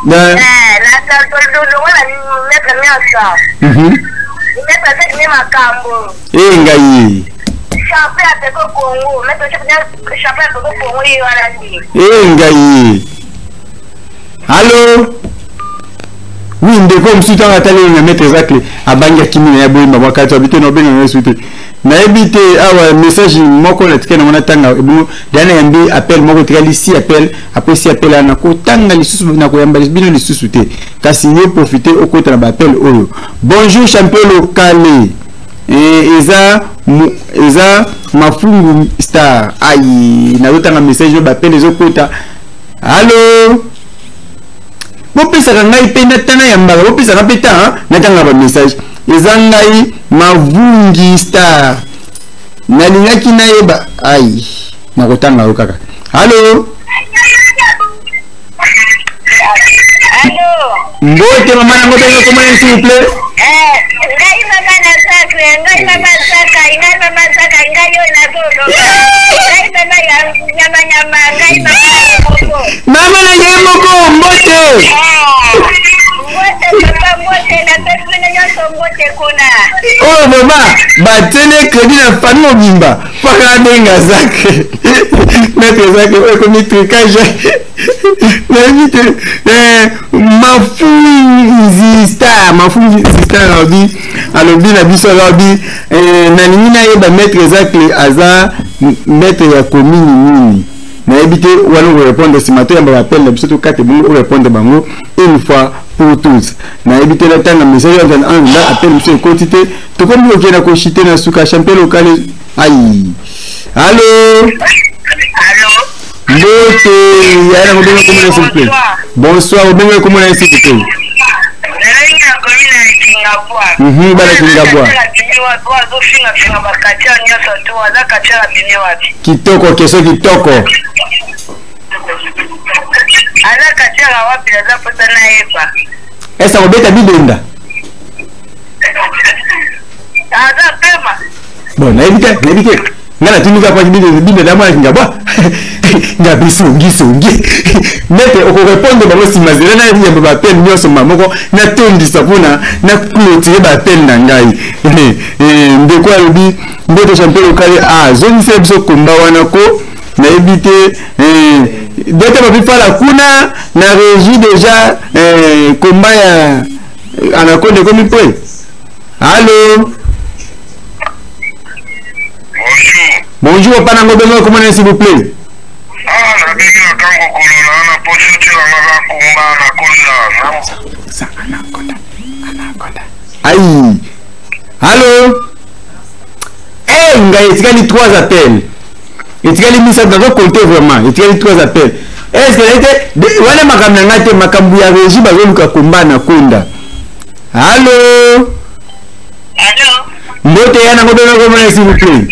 E ngai e ngai. Allo, oui, ndeko mosusu ntango atali na maître Zacle, abangi, akimi na ye, boyemba mwa kati abi te na obenga ngai su te. Nayebi te, awa message moko natikali nango, natanga ebongo deya nayambi appel moko. Etikali six appel. Après six appel wana, nakotanga lisusu, nakoyamba bino lisusu te. Kasi yo profite okota na baappel oyo. Bonjour champion lokale, eza Mafungu Star. Ai, nazotanga message oyo, baappel ezokota. Allo, bopesaka ngai mpe natana yambaka, bopesaka mpe ta natanga bamessage. Eza ngai Mavungi Star, nalingaki nayeba. Ai, nakotanga yo kaka. Allo. Allo. Mbote mama nango, benga komona, s'il vous plaît. Ngai mama na Zakre, ngai mama Zakai, ngai mama Zakai, ngai oyo nazoloba. Ngai mama ya nyamanyama, ngai mama ya moko. Mama na ye moko, mbote. Mbote papa, mbote, napesi bino nyonso mbote kuna. Oyo mama batiele crédit na famille mobimba mpaka abenga Zakre, maître Zakre. Oyo ekomi trucage, nayebi te. Mafunzi Star, Mafunzi Star alobi na biso, alobi: nalingi nayeba maître Zacle aza maître ya commune nini? Nayebi te, wana okorépondre nsima. Toyamba baappel na biso, tokate bongo orépondre bango une fois pour toutes. Nayebi te, natanga message anda, appel biso ekoti te. Tokomi kokende koshite na suka. Champion local, ai, allo. Allo. Mbote yaya nango, benga komona, s'il vous plaît. Bonsoir, obenga komona, s'il vous plaît. Bana Kingabwa. Azofingafinga bakatia nyonso to aza katia, abimi wapi? Kitoko, keso kitoko. Aza katiaka wapi? Aza mposa nayeba. Esa kobeta bidenda. Aza pema. Bon, nayebi te, nayebi te. Nga natuni kaka bidenda mwana Kingabwa nga bisongi songi. Maître, okorépondre bango nsima. Zela nayamba baappel nyonso ma moko, natondisa mpona naclôturer baappel na ngai. Ndeko alobi: mbote champion local, azongisela biso komba wana ko. Nayebi te, dete papi fala kuna na régie déjà komba ya Anaconda ekomi mpe. Allo. Bonjour. Bonjour papa nango, benga komona, s'il vous plaît. Ah, nabengi na ntango kolola na poso otielanga ka komba Anaconda. Anaconda, Anaconda. Ai, allo. Hey, ngai etikali trois appels, etikali misato, nazocompter vraiment, etikali trois appels. Est ce que ete wana makambo na ngai te, makambo ya régie, bazoluka komba Anaconda. Allo. Allo. Mbote ya nango, benga komona, s'il vous plaît.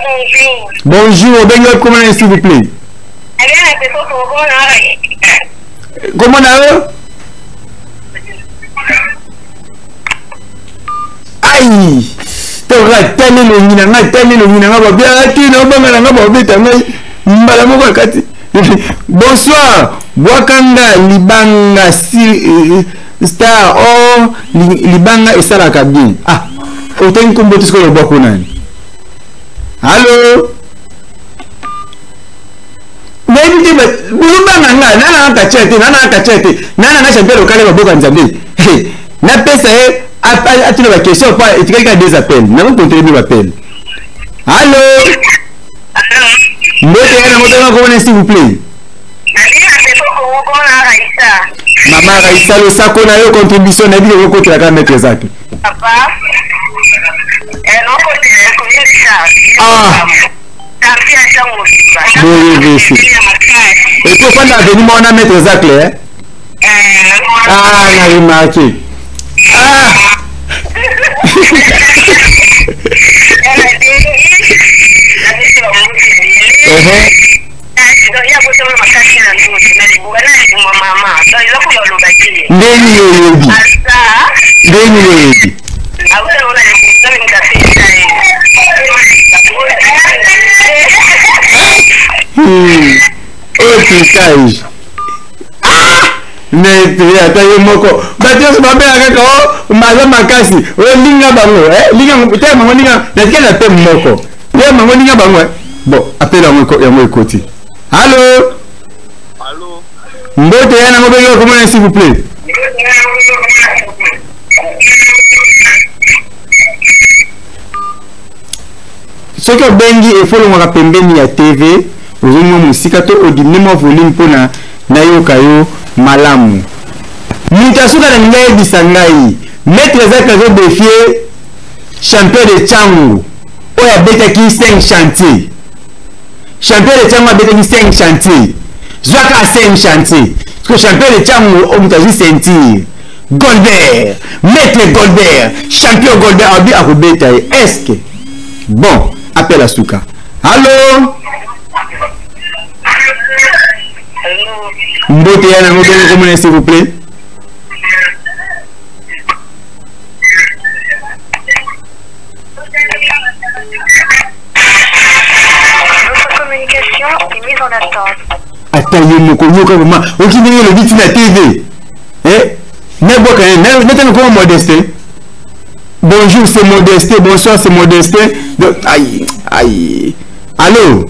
Bonjour. Bonjour, obengi komona, s'il vous plaît. Komona yo. Ai, toka tali elongi na ngai, tali elongi na ngai, babiaka te, naobanga na ngai, babeta ngai mbala moko ya kati. Bonsoir, bwakanga libanga si star or libanga esalaka bien. Ah, otangi nkombo te, sikoyo lobwako nani? Allo, nayebi te, bozobanga nga. Nananga katia te, nananga katia te, nananga champion lokale, baboka Nzambe. Napesa ye atuna baquestion po etikali kaka deux appels, nakokontrole bino baappel. Allo, mbote ya nango, benga komona, s'il vous plaît. Mama Raisa, losako na yo, contribution. Nayebi ke okotela kaka maître Zak. Papa, Ah, boye vesi epo ofanda avenue moko na maître Zacle, eh? Ah, na remarqué. Ah, uh-huh. Ya makasi na nzoto na libuka na libuma mama, donc eloko baloba te. Ndenge oyebi? Aza. Ndenge oyebi? Awuta na libuka nzambe apesa ye. Oyo trucage. Ah! Maître ata ye moko bato nyonso babela kaka o maza makasi olinga bango linga te bango linga natikali na teme moko te bango linga bango bon apela yango ekoti. Allo, mbote ya nango bengi okomona s'il vous plaît. Soki obengi efolongwaka pembeni ya TV, ozongi mwa mosika to odimine mwa volume mpona nayoka yo malamu. Moto asuka na lingi ayebisa ngai maître Zak azodefie champion de Tshangu oyo abetaki 5 chantier. Champion de Tshangu abetaki 5 chantier, zwaka 5 chantier parce que champion de Tshangu oyo moto azwi ceinture Goldberg, maître Goldberg, champion Goldberg abi akobeta ye. Est-ce que bon appel à suka. Allo, mbote ya nango bengi komona s'il vous plaît. Votre communication est mise en attente. Ata ye moko yoka vraiment oki ndenge elobi ntina TV nabwaka ye natanga koma Modeste. Bonjour c'est Modeste, bonsoir c'est Modeste. Donc aïe aïe. Allo,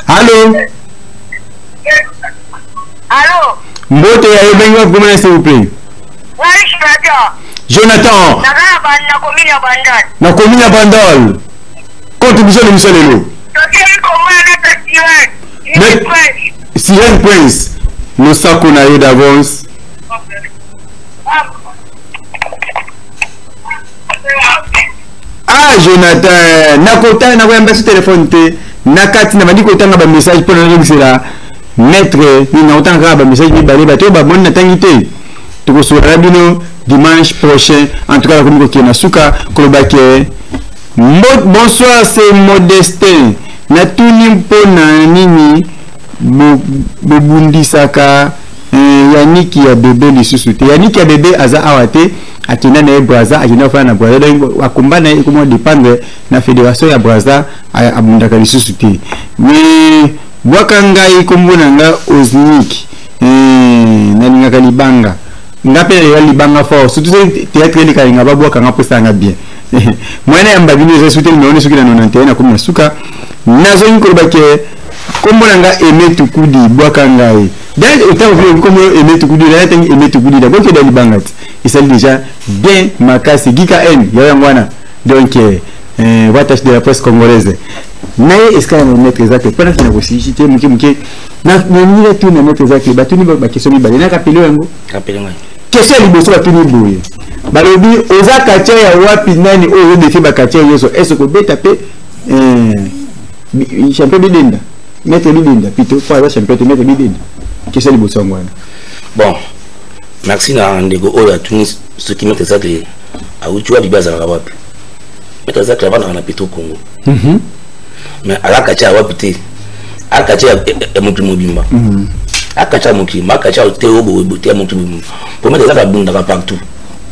allo, allo. Mbote ya yo bengi wapi komona s'il vous plaît. Jonathan. Na commune ya Bandal. Na commune ya Bandal. Contribution de Michel Lelo. Sirène Prince. Losako na yo d'avance. Ah Jonathan, nakota nakoyamba so telefone te na kati na bandi kotanga ba message mpo nazongisela maître nini, nakotanga kaka ba message mibale bato oyo bamoni natangi te. Tokosolola na bino dimanche prochain. En tout cas nakomi kokende na suka koloba ke bonsoir c'est Modestin. Natuni mpo na nini bobundisaka Yannick ya bebe lisusu te. Yannick ya bebe aza awa te, akenda na ye Brazza, akenda kofanda na Brazza, donc akomba na ye ekoma dépendre na fédération ya Brazza, abundaka lisusu te. Mais bwaka ngai kombo na nga Osnik, nalingaka libanga, nga mpe nalinga libanga fort, surtout soki théâtre eleka linga babwaka nga mpo esalanga bien. Moyen ya mba bino eza soki numéro soki na 91 nakomi na suka. Nazongi koloba ke kombo na nga Aimé Tukudi, bwaka ngai. D'ailleurs, autant que kombo Aimé Tukudi, là tangi Aimé Tukudi, d'abord que libanga ti. Esali déjà bien makasi Gika N ya yango wana. Donc voix de la presse congolaise. Naye escale na maître Zak pona kina kosisi te muke muke na nini tu na maître Zak batuni ba question mibale na kapelo yango. Kapelo ngai. Question ya liboso batuni boye. Balobi oza quartier ya wapi nani oyo défi ba quartier yeso est-ce que beta pe champion bidenda maître bidenda plutôt pas aza champion te maître bidenda. Question ya liboso yango wana. Bon, merci na ndeko oyo atuni soki maître Zak awuti wapi bazalaka wapi. Maître Zak avandaka na Petro Congo. Mais alaka tia wapi te, alaka tia ya motu mobimba, alaka tia mokili, alaka tia te oyo boye te ya motu mobimba. Po maître Zak abundaka partout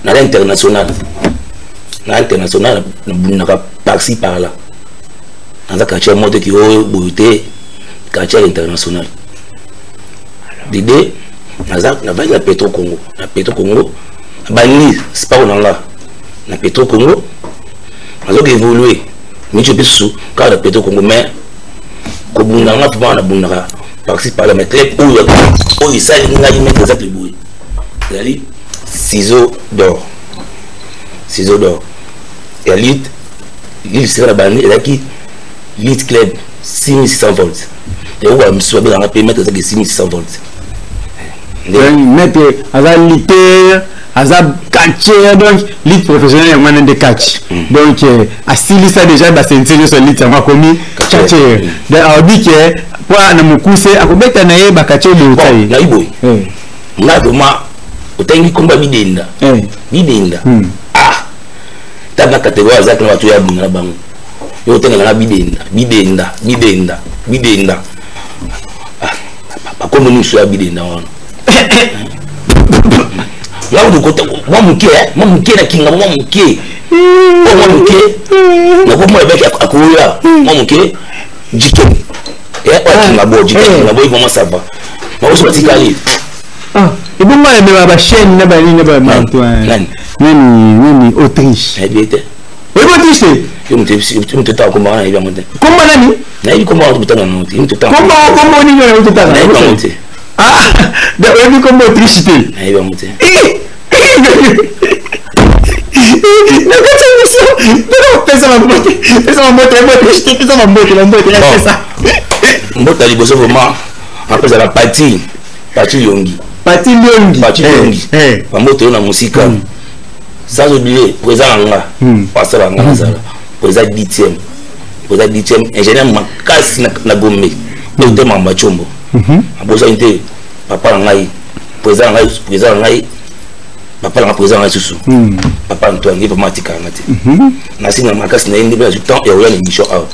na l'international, na international nabundaka par-ci par-là. Naza quartier moko te ki oyo boye te, quartier international. Dede naza navandi na Petro Congo, na Petro Congo bandi sport na nga na Petro Congo, nazoki évoluer miso mpe susu kaka na Petro Congo, mais kobunda nga vraiment nabundaka par-ci par-là. Mais club oyo oyo esali ngai maître Zak boye ezali Ciseau d'or, Ciseau d'or ya lutte. Lutte sika na bandi ezalaki lutte club 6600 volts, yango ba misusu babengaka mpe maître Zak 6600 volts. Maître aza lutteur, aza catcheur, donc lutte professionnelle yango wana nde catch. Donc asilisa déjà ba ceinture nyonso ya lutte, yango akomi catcheur. Donc alobi ke po na mokuse akobeta na ye bacatcheur boye ta ye. Nayi boye nga vraiment otangi komba bidenda bidenda ah tanga catégorie azalaki na bato ya bunga na bango, yo otangelanga bidenda bidenda bidenda bidenda, ah bakombo nyonso ya bidenda wana nga mwa moke mwa moke na kinga mwa moke mwa moke nakomona baki akoya mwa moke jiken. Oyo bo kinga boy vraiment ça va. Makoso batikali. Ebongo ayemema bachaîne na banini na bamanto nani nani Autriche. Nayebi te. Oyebi Autriche te? Yo moto otanga komba wana, nayebi yango te. Komba nani? Nayebi komba wana totanga yango te. Komba kombo nini oyo totanga? Nayebi yango te. Oyebi kombo Autriche te? Nayebi yango te. Na kati ya émission pesa bambote, pesa bambote, Autriche te, pesa bambote, bambote pesa. Mbote ya liboso vraiment apesaka Pati, Pati Yongi. Pati Liongi. Pati Liongi, bambote oyo na mosika. Sans oublier président na nga, pasala nga nazala président DTM, président DTM, ingénieur makasi na Gombe, docteur Mamba Chombo. Abosani te papa na ngai, président na ngai, président na ngai, papa na ngai, président na ngai susu, papa Antoine. Ye vraiment atikala nga te. Nasinga makasi na ye nde mpe nazwi temps ya koya na émission awa.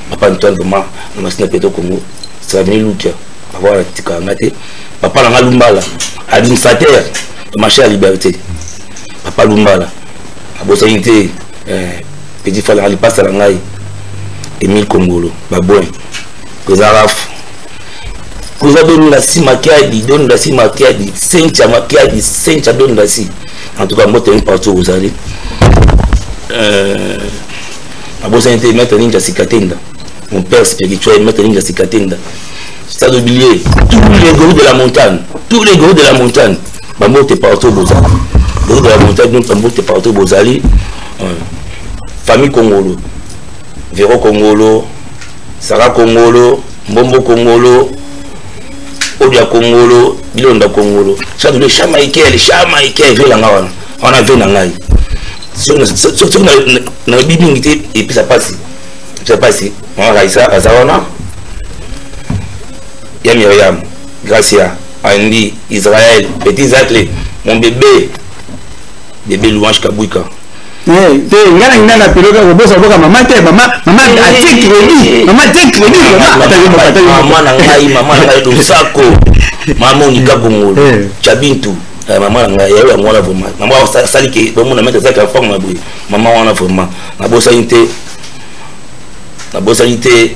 Papa Antoine vraiment na masina Peto Congo Savini Lukia, papa wana atikala nga te. Papa na nga Lumbala, administrateur ya marché ya liberté, papa Lumbala. Abosani te petit frère nanga, lipasa na ngai, Emile Kongolo Babouin, président Raf, président Donlasi Makiadi, Donlasi Makiadi, Sentia Makiadi, Sentia Donlasi. En tout cas mbote partout ozali. Abosani te maître Ninja Sikatenda, mon père spirituel, maître Ninja Sikatenda. Sans oublier tous les gourous de la montagne, tous les gourous de la montagne, bambote partout bozali, gourous de la montagne, donc bambote partout bozali. Famille Kongolo, Vero Kongolo, Sarah Kongolo, Mbombo Kongolo, Odia Kongolo, Bilonda Kongolo, sans oublier Cha Michael, Cha Michael velanga wana wana ve na ngai. Soki nayebi mingi te, epesa mpasi, epesa mpasi. Mama Raisa aza wana, ya Myriam, Gracia, Andy, Israël, petit Zacle, mon bébé, bébé Louange Kabwika. Te, ngai na ngai na pelo kaka kobosa koboka mama te, mama, mama atie crédit, mama atie crédit. Mama na ngai, mama na ngai Losako, mama Monika Kongolo Chabintu, mama na ngai yayo yango wana vraiment. Mama asali ke bomona maître azalaki forme ya boye, mama wana vraiment. Nabosani te, nabosani te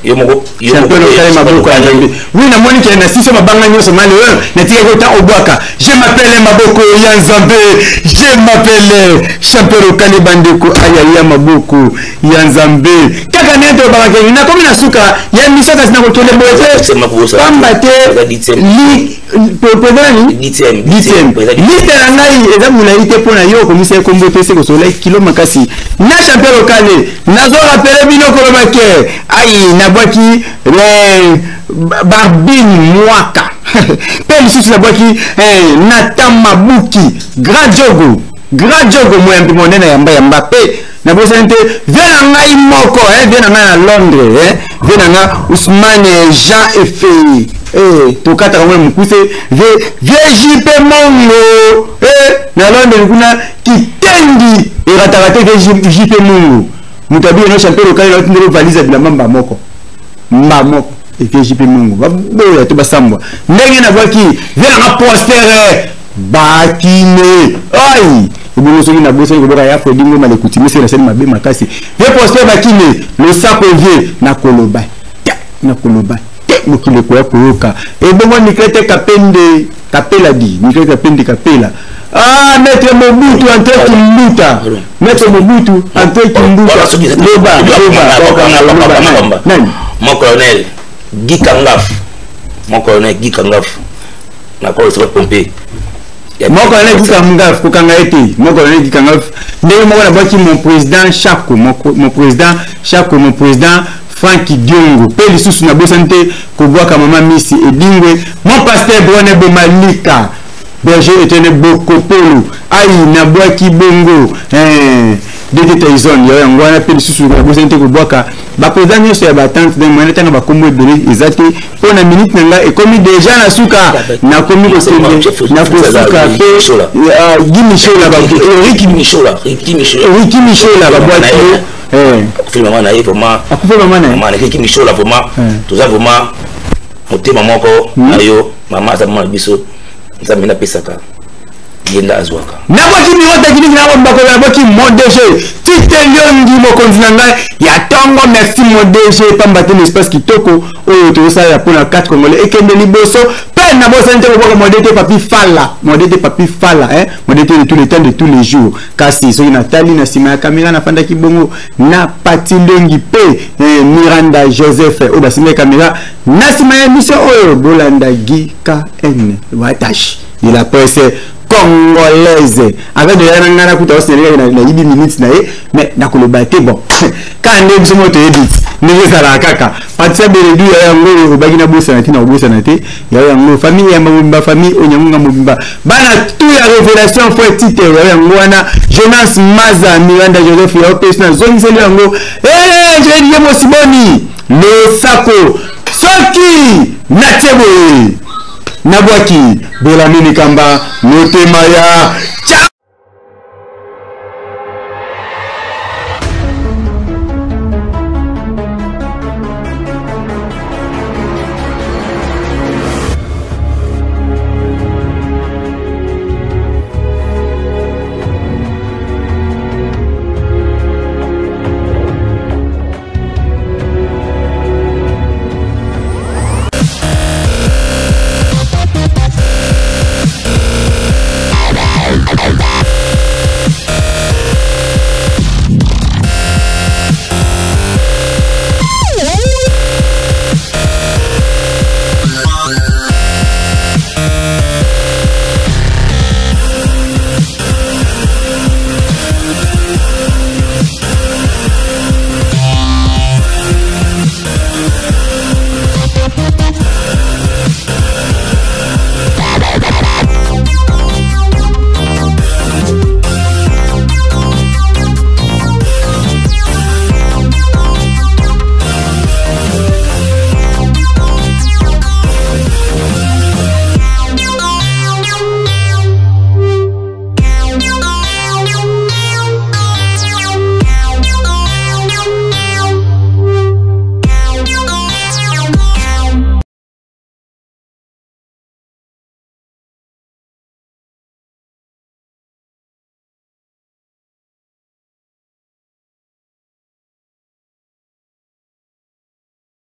yo moko. Champion okale maboko ya Nzambe. Oui, namoni ke na siso mabanga nyonso male oyo natikaki ota obwaka. Je m'appelle maboko ya Nzambe, je m'appelle champion okale. Bandeko, ayaya maboko ya Nzambe kaka ndenge tolobaka ke nakomi na suka ya émission, kasi nakokende boye te, pamba te président nani DTM liste na ngai eza molai te. Mpo na yo okomisa ye kombo te, se kosola kilo makasi na champion lokale. Nazorappeler bino koloba ke ai nabwaki Barbine Mwaka, mpe lisusu nabwaki Natan Mabuki, Grand Jogo, Grand Jogo moyambi monene yamba yamba. Mpe nabosani te vie na ngai moko, vie na ngai na Londres, vie na ngai Ousmane Jean Efei. Tokataka ngo na mokuse, vie JP Mongo na Londres kuna, kitendi erataka te. Vie JP Mongo, moto abi eno champion lokali na otindeli valise ya bilamba mba moko mba moko. Evie JP Mongo baboya to basambwa ndenge nabwaki vie nanga Prosper Bakine. Ai, ebongo soki nabosani koboka ya Fredi Ngoma lekutimi, soki nasali mabe makasi. Vie Prosper Bakine, losako vie, nakoloba te, nakoloba te, mokili ekoya koyoka. Ebongo Niklete Kapende Kapela di Niklete Kapende Kapela. Ah, maître Mobutu Antoine Kimbuta, maître Mobutu Antoine Kimbuta, loba loba. Nani? Mon colonel Guy Kangaf, mon colonel Guy Kangaf, nakolo soki pompe. Mon colonel Guy Kangaf, kokanga ye te. Mon colonel Guy Kangaf, ndenge moko nabwaki mon président Chako, mon président Chako, mon président Frank Diongo. Mpe lisusu nabosani te kobwaka mama Misi Edingwe, mon pasteur Brone Bomalika, berger etene Bokopolo. Ai, nabwaki bongo Dete Tyson ya yango wana. Mpe lisusu nabosani te kobwaka baprésident nyonso ya batante. Donc moyena ntango bakombo ebele eza te, mpo na minute na ngai ekomi déjà na suka. Nakomi kokende na kosuka. Mpe Guy Michola, Ricky Michola, Ricky Michola babwaki. Akufi mama na ye vraiment. Akufi mama na ye. Mama na Ricky Michola vraiment, toza vraiment motema moko na yo. Mama aza mama na biso, Nzambe napesaka. Ye nde azwaka. Nabwaki bureau technique na bomba kola nabwaki mon DG Tite Liongi mokonzi na ngai ya tongo merci mon DG pamba te na espace kitoko oyo tozosalela mpo na 4 congolais ekende liboso mpe nabosani te kobwaka mon DT Papi Fala mon DT Papi Fala hein mon DT de tous les temps de tous les jours kasi soki natali na nsima ya kamera nafandaki bongo na Pati Liongi mpe eh, Miranda Joseph oyo basimbaki kamera na nsima ya émission oyo bolanda Guy KN Watashi de la presse congolaise avec de yana ngana kuta osinalika na yibi minutes na ye mais nakoloba te bon kaka nde biso moko toyebi ti ndenge ezalaka kaka patricia beledu ya yango oyo obaki nabosana te nakobosana te ya yango famille yamba mobimba famille onyangonga mobimba bana tout ya révélation frère tite ya yango wana jonas maza miranda joseph ya opesi nazongiseli yango eh, ye mosiboni losako soki natie boye Nabwaki Bolamini Kamba motema ya